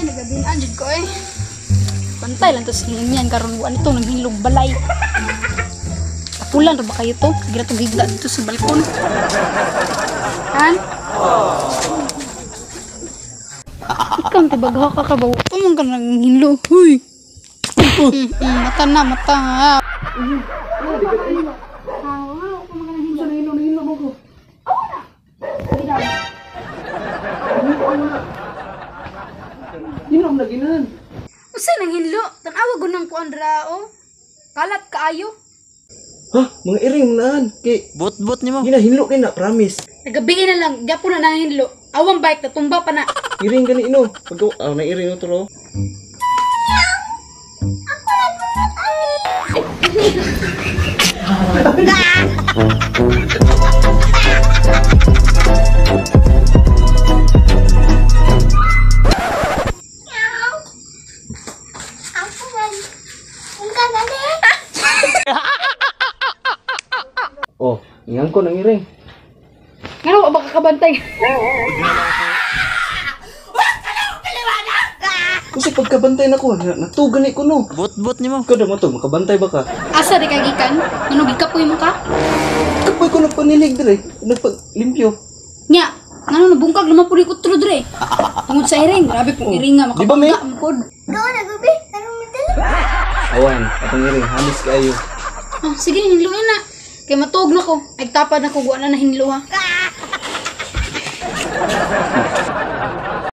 Nagabinaan jud ko eh. Bantay lang to sa hinyan karon wa nito naghinlog balay. Tapulan ra ba kayo to? Gira to higda dito sa balkon. Han? Ikaw ang tibagha ka ka ba? Tumang ka nang hinlo. Huy! Mata na, mata. Hinom na ginahan. Usa nang hinlo? Tan-awa gud nang kuan ra oh. Kalat kaayo. Ha? Mga iring naan. Kay Bot-bot nimo. ginahinlo kay na, promise. Nagabi na lang, gyapo na nang hinlo. Awang bike natumba pa na. Iring gani ino. Pag ah, na iring ito ro. Oh, ingan ko nang iring. Ngano wa ba kakabantay? Kasi pagkabantay na ko, natugan ni ko no. Bot-bot nimo. Ikaw mo to, makabantay ba ka? Asa di ka gikan? Ngano gikapoy mo ka? Kapoy ko nagpanilig dire, nagpaglimpyo. Nya, ngano nabungkag naman pud ko utro dire. Tungod sa iring, grabe pong iring nga Di ba, May? makabangga man pod. Awan, atong iring, hamis kaayo. Ah, sige, hinluin na. Kay matuog na ko. Ay tapad na ko, wa na hinlo ha.